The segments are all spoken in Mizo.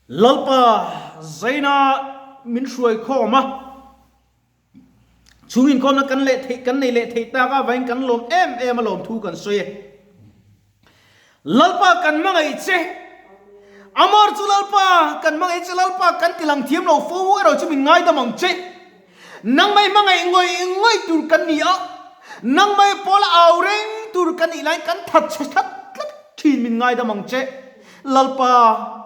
Lalpa zaina min hruai khawm a, chung inkhawmna kan leh theih kan nei leh theih tak avangin kan lawm em em a lawmthu kan sawi e. Lalpa kan hmangaih che, Amor chu Lalpa kan hmangaih che Lalpa kan ti lang thiam lo fo erawh chu min ngaidam ang che. Nangmai hmangaih ngawih ngawih tur kan ni a, nangmai pawla au reng tur kan nih laiin kan that chhe that tlat thin min ngaidam ang che. Lalpa,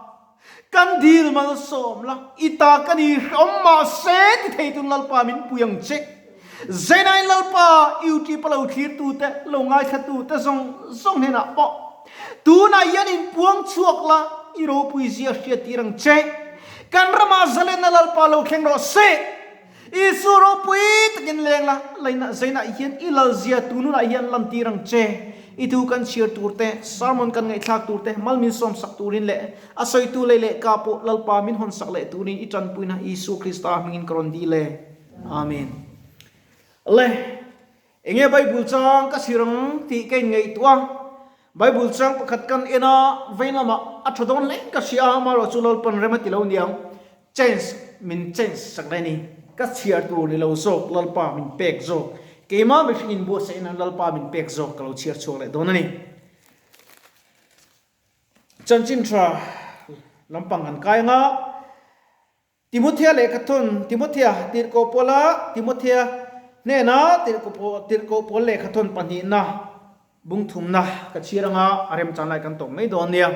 kan dil malsawm la, i ta ka ni hreawm mahse ti thei tun Lalpa min pui ang che. Zeinain Lalpa, YouTube a lo thlir tute, lo ngaithla tute zawng zawng hnenah pawh tunah hian inpuang chhuak la, i ropui zia hriattir ang che. Kan ramah zalenna Lalpa lo thleng rawh se. Isu ropui takin leng la, lainah zeinah hian i lalzia tununah hian lantir ang che. I thu kan chhiar tur te, sermon kan ngaihthlak tur te, mal min sawmsak turin leh a sawitu lei leh ka pawh Lalpa min hawnsak leh turin i tanpuina Isu Krista hmingin ka rawn dil e. Amen. Le, enge Bible chang ka chhiar ang tih ka inngaihtuah a, Bible chang pakhat kan en a, vei lamah a tha dawn hle ka hria a, amaherawhchu Lalpan rem a ti lo niang. Change min change sak daih a ni. Ka chhiar tur ni lo zawk Lalpa min pek zawk. Keimah mihring in buatsaih nan Lalpa min pek zawk ka lo chhiar chhuak leh dawn a ni. Chanchin tha lampang kan kai anga Timothea lehkhathawn Timothea tirhkoh pawla Timothea hnena tirhkoh pawl lehkhathawn pahnihna bungthumna ka chhiar anga a remchan lai kan tawp mai dawn nia.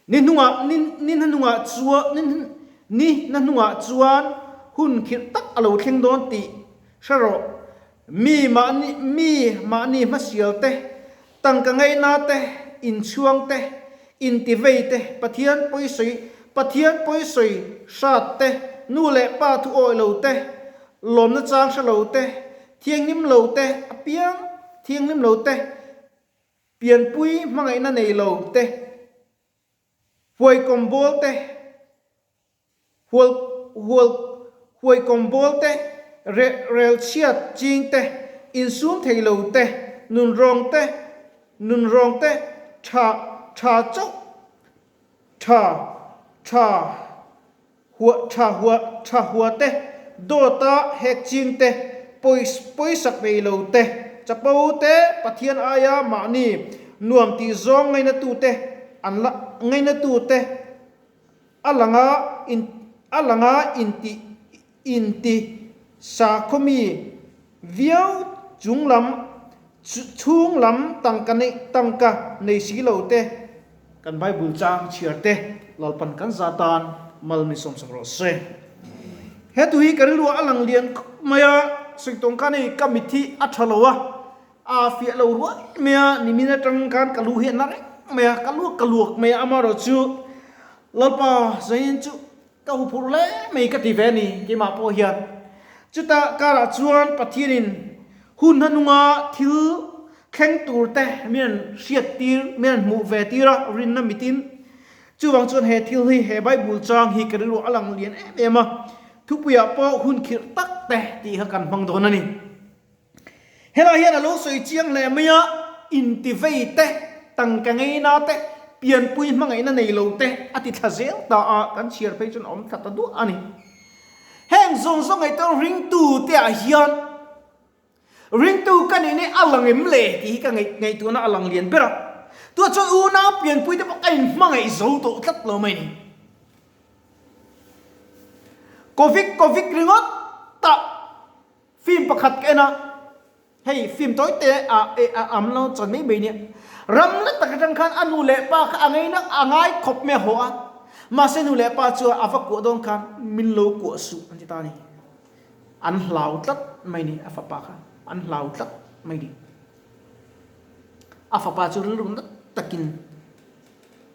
Ni hnungah ni ni hnahnungah chuan ni ni hnahnungah chuan hun khirh tak a lo thleng dawn tih hre rawh. Mi mahni mi mahni hmasial te, tangka ngaihna te, inchhuang te, intivei te, Pathian pawisawi Pathian pawisawi hrat te, nu leh pa thu awih lo te, lawmna chang hre lo te, thianghlim lo te, apiang thianghlim lo te, Pianpui hmangaihna nei lo te, huaikawm bawl te, hual hual huaikawm bawl te, reh rel chhiat ching te, insum thei lo te, nunrawng te, nunrawng te, tha tha chauh tha tha hua tha hua tha hua te, dawta hek ching te, pawis pawisak nei lo te, chapo te, Pathian aia mahni nuam tih zawng ngainatu te an la ngainatu te a langa in a langa inti inti sakhawmi viau chung lam chhung lam tangka nei tangka nei si lo te Kan Bible chang chhiar te Lalpan kan za tan mal min sawmsak rawh se. He tu hi ka rilru a lang lian khawp mai a, Sawitawng khan hei ka mit hi a tha lo a, a fiah lo ruai mai a, nimin atang khan ka lu hi a na reng mai a, ka luak ka luak mai a, amaherawh chu Lalpa zain chu ka huphurh hle mai ka ti ve a ni keimah pawh hian. Chutah karah chuan Pathianin hun hmanunga thil Thleng tur te min an hriat tir, min an hmuh ve tir a, rinna mitin. Chuvang chuan he thil hi, he Bible chang hi ka rilru a lang lian em em a, thupuiah pawh hun khirh tak te tih kha kan hmang dawn a ni. Helai hian a lo sawi chiang hle mai a, intivei te, tangka ngeina te, pianpui hmangaihna nei lo te a ti thla zel ta a, kan chhiar phei chuan a awm thla ta duah a ni. Heng zawng zawng ngaihtuah ringtu te ah hian Ringtu ka nih nih a lang em le tih hi ka ngaihtuahna a lang lian ber a. Tunah chuan unau pianpui te pawh ka inhmangaih zo tawh tlat lo mai ni. Covid Covid ringawt tah film pakhat ka en a, hei film tawi te a a am lo chan mai mai nia. Ram la tak atang khan a nu leh pa kha a ngaina a ngai khawp mai a haw a, mahse nu leh pa chuan a va kuah dawn khan min lo kuah suh an ti ta a ni. An hlau tlat mai ni, a fapa kha an hlau tlat mai ni. A fapa chu rilru nat takin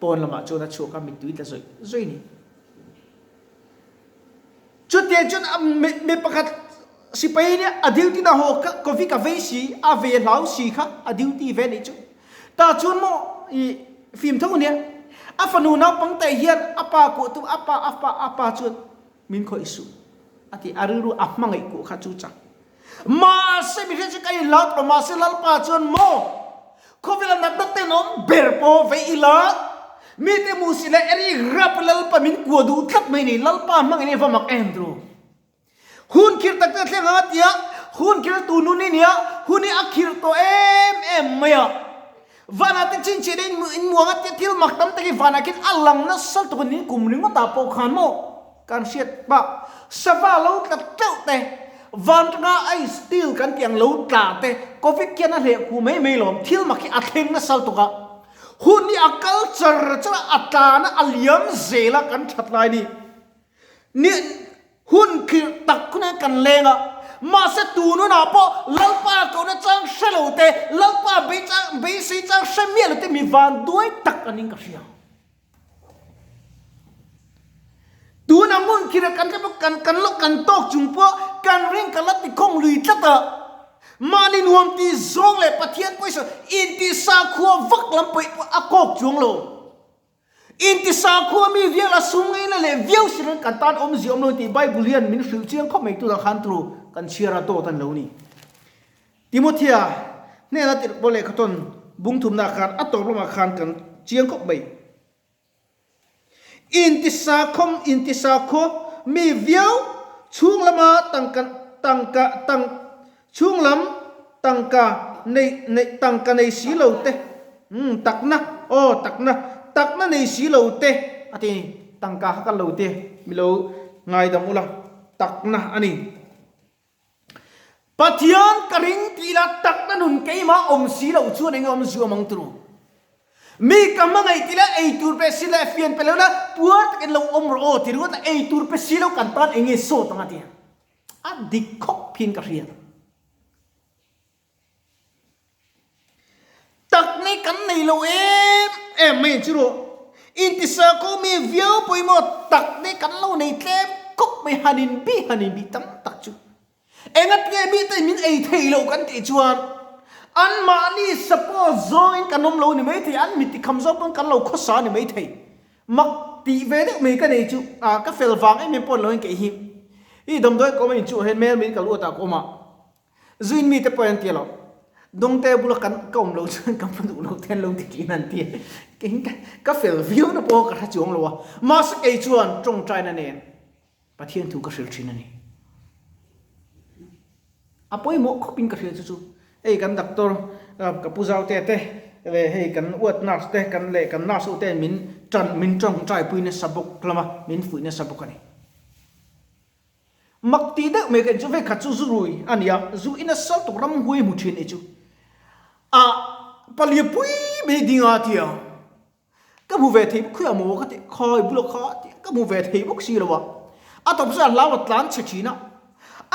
pawn lamah chuan a chhuak a, mittui tla zawih zawih ni. Chutiang chuan a mi pakhat sipai nia a duty na haw kha Covid a vei si, a ve hlau si kha a duty ve nih chu. Tah chuan maw i fim tho nia, a fanu naupang te hian a pa kuah tu a pa a pa a pa chuan Min khawih suh, a ti. A rilru a hmangaih kuh kha chu chak. Mahse, mihring chu ka inhlau tawh, mahse Lalpa chuan maw, khawvela natna tenawm ber pawh vei ila, Mite hmuh si leh Eric Rapp Lalpa min kuah duh tlat mai ni. Lalpa hmang in i va mak em tru. Hun khirh tak tak a thleng ang a tia, hun khirh tu nun i nia, hun hi a khirh tawh em em mai a. Vanah te chhinchhiah in inmuang a tia thil mak tam tak hi vanah khian a lang nasa lutuk a ni kum ringawtah pawh khan maw kan hriat bak sava lo tla teuh te, van tanga ai steel kan tih ang lo tla te, covid khian a hleh khu mai mai lawm, thil mak hi a thleng nasa lutuk a. Hun hi a kal char char a, a tlan a, a liam zel a kan that lai ni. Ni hun khirh tak hunah kan leng a, mahse tun hunah pawh Lalpa kohna chang hre lo te, Lalpa bei chang beisei chang hre miah lo te mi van duai tak a ning ka hria. Tuna hmun khirh kan tlem kan kan lo kan tawk chung pawh kan ring kan la ti khawng lui tlat a, mahni nuam ti zawng leh Pathian pawisa intisakhua vak lam pawih pawh a kawk chuang lo. Intisakhua mi vial a sum ngeina leh viau si reng kan tan awmzia awm lo tih Bible hian min hrilh chiang khawp mai tunah khan turu kan chhiar a dawt a ni lo ni. Timothea hnena tirh pawh lehkha tawn bung thumna khan a tawp lamah khan kan chiang khawp mai. Intisakhawm intisakhua mi viau chhung lama tangka tangka tang Chhung lam tangka nei nei tangka nei si lo te umm takna aw takna takna nei si lo te a ti ni tangka kha kal lo te mi lo ngaidam ula takna a ni. Pathian ka ring tih ila takna nun keimah awm si lo chuan eng nge awm zu awm ang turu. Mi ka hmangaih tih la ei tur pe si leh fian pe lo la puar takin lo awm rawh aw ti ringawt a ei tur pe si lo kan tan eng nge sawt ang a ti. A dik khawp hian ka hria. Tak nei kan nei lo em em mai ang chu rawh. Intisa ko mi viau pawimawh tak nei kan lo nei tlem khawp mai han in bi han in bi tam tak chu. Engatinge mite min ei thei lo kan tih chuan anmahni support zawngin kan awm lo ni maithei, an mit tikham zawng pawn kan lo khawsa ni maithei. Mak tih ve deuh mai ka nei chu a ka fel vang em em pawh ni lo in kei hi i damdawi ka awm a inchuh hian hmel min ka lu atah ka awm a zuin mi te pawh an ti lo dawngte bula kan ka awm lo chuan ka hma duh lo te an lo ti thin an ti kei ka ka fel viau na pawh ka hre chuang lo a mahse kei chuan tawngtaina nen Pathian thu ka hrilh thin a ni. A pawimawh khawpin ka hria chu chu hei kan doctor ka pu Zaute te leh hei kan ward nurse te kan leh kan nurse ho ten min tan min tawngtai pui nasa bawk hlawm a, min fuih nasa bawk a ni. Mak tih deuh mai ka in chu vei khat chu zu rui a ni a, zu in a sal tuk ram huai hmu thin ni chu a palia pui mai ding a tia. Ka hmu ve thei bawk khi a maw ka ti khai bula kha tih ka hmu ve thei bawk si lo a, a tawp chuan a hlau a tlan chhe thin a,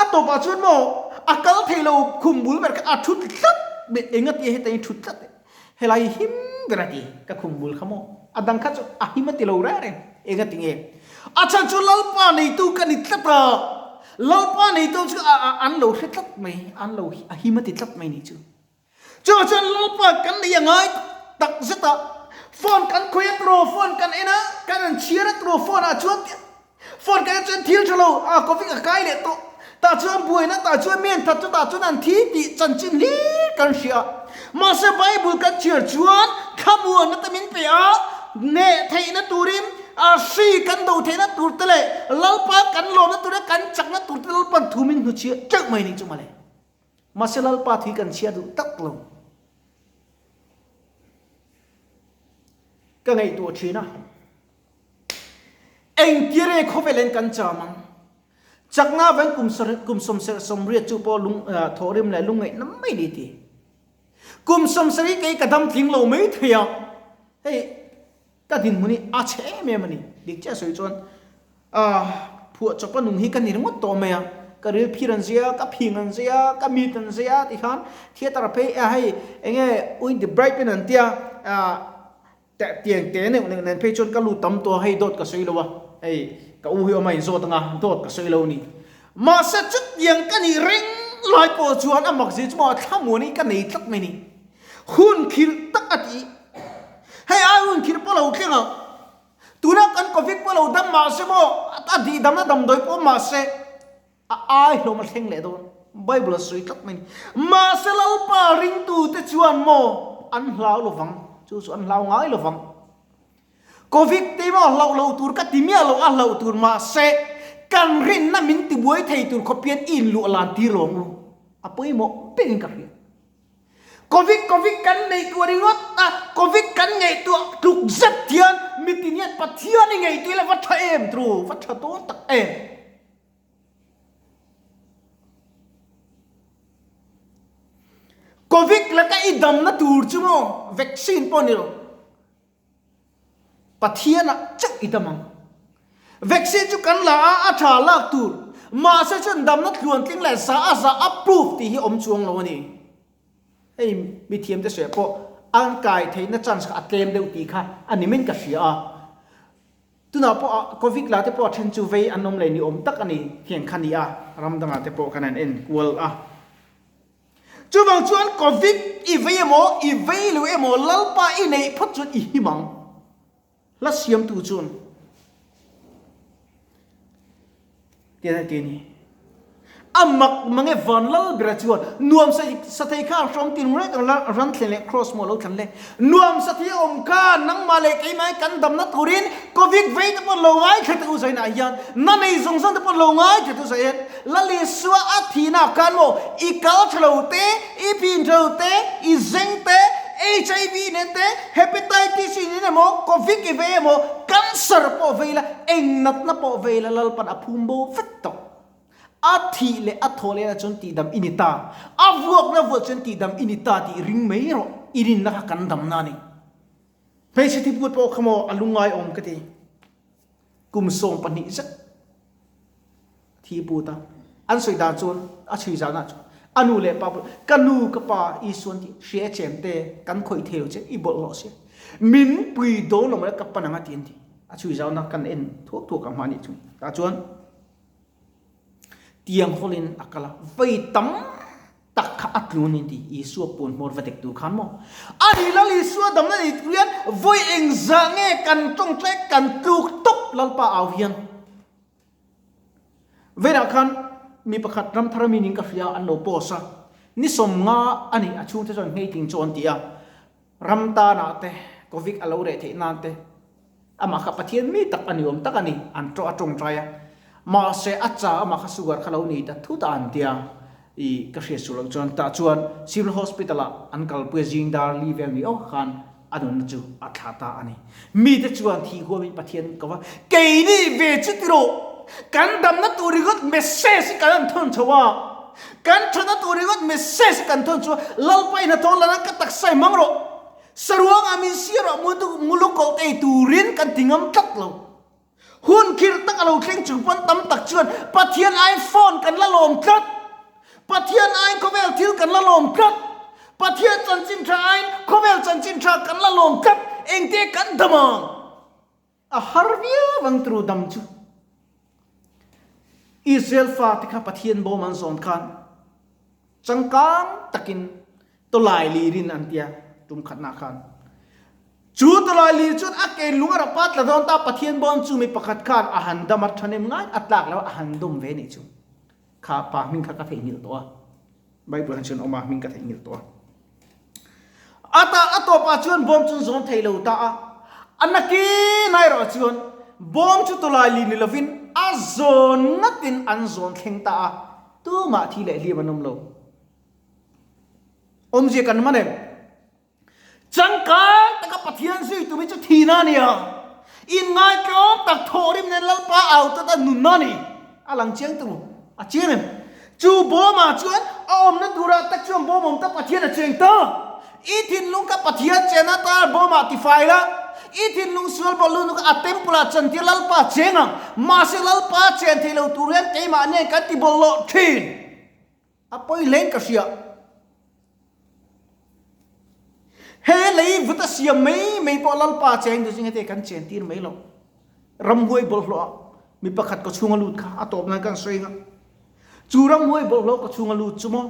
a tawpah chuan maw a kal thei lo khum bul ber kha a thut tlat mai eng a tia heta in thut tlat helai hi him ber a ti ka khum bul kha maw a dang kha chu a him a ti lo reng reng eng a ti nge a chhan chu Lalpa neitu ka ni tlat a, Lalpa neitu chu a an lo hre tlat mai an lo a him a ti tlat mai ni chu. Chuvang chuan Lalpa kan nei a ngai tak zet a, phone kan khawih a turaw phone kan en a, kan rawn chhiar a turaw phone ah chuan phone kan en chuan thil tha lo a covid a kai leh tawh tah chuan buaina tah chuan mi an that chu tah chuan an thi tih chanchin hlir kan hria a, mahse Bible kan chhiar chuan thlamuanna te min pe a, hneh theihna turin a hri kan do theihna tur te leh Lalpa kan lawmna tur leh kan chakna tur te Lalpa'n thu min hnuchhiah teuh mai ni chu mawle. Mahse Lalpa thui kan chhia duh tak lo. Ka ngaihtuah thin a. Engtir nge khawvel en kan cham ang? Chakna veng kum kum sawmserh sawmriat chu pawh lung thawhrim leh lungngaihna mai ni ti. Kum sawmsarih kei ka dam tling lo mai thei a. Hei Ka dinhmun hi a chhe em em a ni. Dik chiah sawi chuan phuah chawpa nung hi ka ni ringawt tawh mai a, ka ril phir an zia, ka phing an zia, ka mit an zia ti khan theatre phei a hei eng nge uin the bright pen an tia tiang te neuh neuh nen phei chuan ka lut tam tawh a hei dawt ka sawi lo a, hei ka u hi awm a inzawt anga dawt ka sawi lo a ni. Mahse chutiang ka nih reng lai pawh chuan a mak zia chu maw thlamuan hi ka nei tlat mai a ni. Hun khirh tak a ti. Hei ai hun khirh pawh lo thleng ang. Tuna kan covid pawh lo dam mah se maw, a dih damna damdawi pawh mah se, a ai hlawm a thleng leh dawn. Bible a sawi tlat mai a ni. Mahse Lalpa ringtute chuan maw an hlau lovang, chu chu an hlau ngai lovang. Covid te maw hlauh lo tur ka ti miah lo a hlauh tur mahse kan rinna min tibuai thei tur khawp hian i inluah lan tir lo ang u. A pawimawh ber in ka hria. Covid Covid kan neihtuah ringawt a, Covid kan ngaihtuah tluk zet hian mitin hian Pathian i ngaihtuah ila va tha em tru, va tha dawn tak em. Covid laka i damna tur chu maw vaccine pawh ni lo. Pathianah chauh i dam ang. Vaccine chu kan la a, a tha lak tur. Mahse chuan damna tluantling leh za a za a proof tih hi awm chuang lo a ni. Hei mithiamte sawi pawh an kai theihna chance kha a tlem deuh tih kha a ni min ka hria a. Tunah pawh a Covid la te pawh a then chu vei an awm leh ni awm tak a ni hian kha ni a, ram dangah te pawh kan han en kual a. Chuvang chuan Covid i vei emaw, i vei lo emaw Lalpa i neih phawt chuan i him ang. Hla siamtu chuan tian a ti a ni. A mak mange van lal bera chuan nuam sa thei kha hrawm tin reng ang la ran thlen leh cross maw lo thlan le. Nuam sa thei awm kha nangmah leh keimah hi kan damna turin Covid vei te pawh lo ngaithla teh u zainah hian na nei zawng zawng te pawh lo ngaithla teh u zain Lal Isua a thihna khan maw i kal tha lo te, i pin tha lo te, i zeng te, HIV nen te, Hepatitis i nen emaw, Covid i vei emaw, Cancer pawh vei la, eng natna pawh vei la Lalpan a phum bo vek tawh. A thih leh a thawh lehna chuan tihdam i ni ta, a vuakna vuah chuan tihdam i ni ta tih ring mai rawh, i rinna kha kan damna a ni. Hmeichhe thiput pawh kha maw a lungngai awm ka ti. Kum 12 zet thi put a, an sawi dan chuan a chhui zan ah chuan a nu leh pa pawh ka nu ka pa Isuan tih hria chem te kan khawih thei lo che i bawlhhlawh sia min pui dawn lo mai ka pan ang a ti an ti. A chhui zan a kan en thuak thuak ang hmani chu tah chuan tiang hawlin a kal a, vei tam tak kha a tlu a ni tih Isua puan hmawr va dek tur khan maw? A nih Lal Isua damna nei tur hian vawi engzah nge kan tawngtai kan tluk tawp Lalpa au hian? Veilah khan mi pakhat ramthar mi ning ka hria an lo post a, ni 50 a ni a chhungte chuan ngheiting chu an ti a, ram tanah te Covid a lo reh theih nan te Amah kha Pathian mi tak a ni awm tak a ni, an tawh a tawngtai a. Mahse a cha amah kha sugar kha lo ni ta thut a an tia i ka hriat suh loh chuan tah chuan Civil Hospital ah an kalpui a zing dar li vel ni awk khan a nunna chu a thlah ta a ni. Mite chuan thih huamin Pathian ko va, Keini ve chu ti rawh, kan damna tur ringawt message hi kan han thawn chho a, kan thatna tur ringawt message hi kan thawn chho a, Lalpa in hnathawh lana ka taksa i hmang rawh. Saruangah min siar ah muluk kawlh ei turin kan ti ngam tlat lo. Hun khirh tak a lo thleng chung pawn tam tak chuan Pathian aiin phone kan la lawm tlat. Pathian aiin khawvel thil kan la lawm tlat. Pathian chanchin tha aiin khawvel chanchin tha kan la lawm tlat. Engte kan dam ang? A har viau ang turu dam chu. Israel fate kha Pathian bawm an zawn khan changkang takin tawlai lirin an tia tum khatna khan. Chu tawlai lir chuan a ke lung a rapa tla dawn ta Pathian bawm chu mi pakhat khan a han dam a thanem ngai a tlak lo a han dawm ve nih chu. Kha pa hming kha ka theihnghilh tawh a. Bible han chuan awm a hming ka theihnghilh tawh a. A ta a tawpah chuan bawm chu zawn thei lo ta a, a nakin erawh chuan bawm chu tawlai li ni lovin a zawn ngatin an zawn thleng ta a, tumah thi leh hlim an awm lo. Awmzia kan man em? Changkang taka Pathian zui tum hi chu thihna a ni a, inngaihtlawm tak thawhrim nen Lalpa au tlat a nunna a ni. A lang chiang tawh a chiang em? Chu bawmah chuan a awmna turah tak chuan bawm awm ta Pathian a cheng ta. I thinlung kha Pathian chenna tar bawmah tifai la, i thinlung sual bawlhhlawhna kha a temple ah chantir Lalpa cheng ang. Mahse Lalpa chen thei lo tur hian keimah nen kan ti bawlhhlawh thin. A pawi hlein ka hria. He lei vut a siam mai mai pawh Lalpa cheng duh chu hete kan chen tir mai lo. Ramhuai bawlhhlawh ah mi pakhat ka chhung a lut kha a tawp nan kan sawi nga. Chu ramhuai bawlhhlawh ka chhung a lut chu maw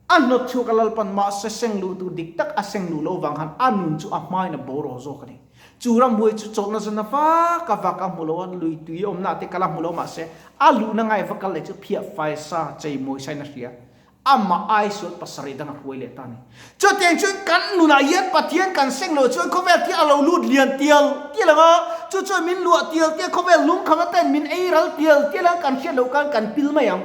a hnawt chhuak a Lalpan mahse seng luh tur dik tak a seng luh loh vang khan a nun chu a hmain a boraw zawk a ni. Chu ramhuai chu chawlhna zana vak a vak a hmu lo a, lui tui awmna te kal a hmu lo mahse a luhna ngai va kal leh chu phiah fai sa chei mawi sain a hria. Amah ai sual pasarih dang a hruai leh ta a ni. Chutiang chuan kan nunah hian Pathian kan seng loh chuan khawvel khi a lo lut lian tial tial ang a, chu chuan min luah tial tial, khawvel lungkham aten min ei ral tial tial ang, kan hriat loh khan kan pil mai ang.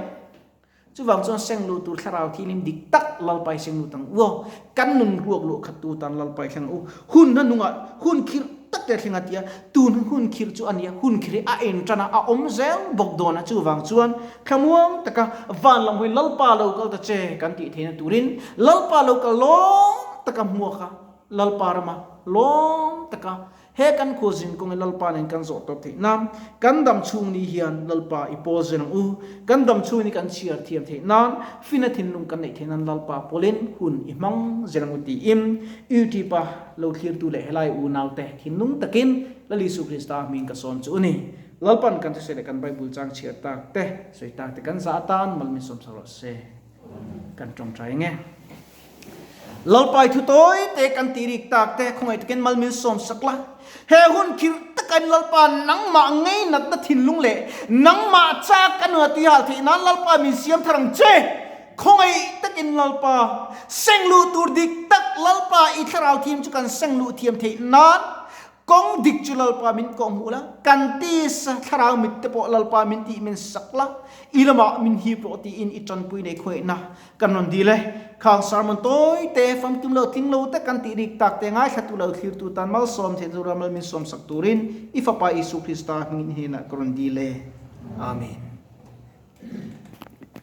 Chuvang chuan seng luh tur thlarau thilim dik tak Lalpa hi seng lut ang u aw. Kan nun ruak luah khat tu tan Lalpa hi thleng ang u. Hun na nungah hun khirh tak te thleng a ti a, tun hun khirh chu a nia, hun khirh hi a en tan a, a awm zel bawk dawn a, chuvang chuan thlamuang taka van lam hawi Lalpa lo kal ta che kan tih theihna turin Lalpa lo kal lawm taka hmuak a, Lalpa rama lawm taka He kan khuazin kawng hi Lalpa nen kan zawh tawp theih nan, kan dam chhung ni hian Lalpa i pawl zel ang u. Kan dam chhung ni kan chhiar thiam theih nan, fina thinlung kan neih theih nan Lalpa pawlin hun i hmang zel ang u tiin YouTube a lo thlirtu leh helai unaute thinlung takin Lal Isu Krista hming ka sawm chu u ni. Lalpan kan thusawi leh kan Bible chang chhiar tak te, sawi tak te kan zah atan mal min sawmsak rawh se. Kan tawngtai ang e. Lalpai thu tawi te kan tih rik tak te khawngaih takin mal min sawm sak la. He hun khirh takin Lalpa nangmah ngei natna thinlung leh nangmah chak ka nuna tui hal theih nan Lalpa min siam thar ang che. Khawngaih takin Lalpa seng luh tur dik tak Lalpa i thlarau thim chu kan seng luh thiam theih nan Kawng dik chu Lalpa min kawhhmuh la, kan tisa thlarau mit te pawh Lalpa min tih min sak la, i lamah min hip rawh tiin i tanpui nei khawiahna kan rawn dil e. Khang sermon tawi te, famkim lo tling lo te kan tih rik tak te ngaithlatu lo thlirtu tan malsawm theih tura mal min sawmsak turin i Fapa Isu Krista hmingin i hnenah ka rawn dil e. Amen.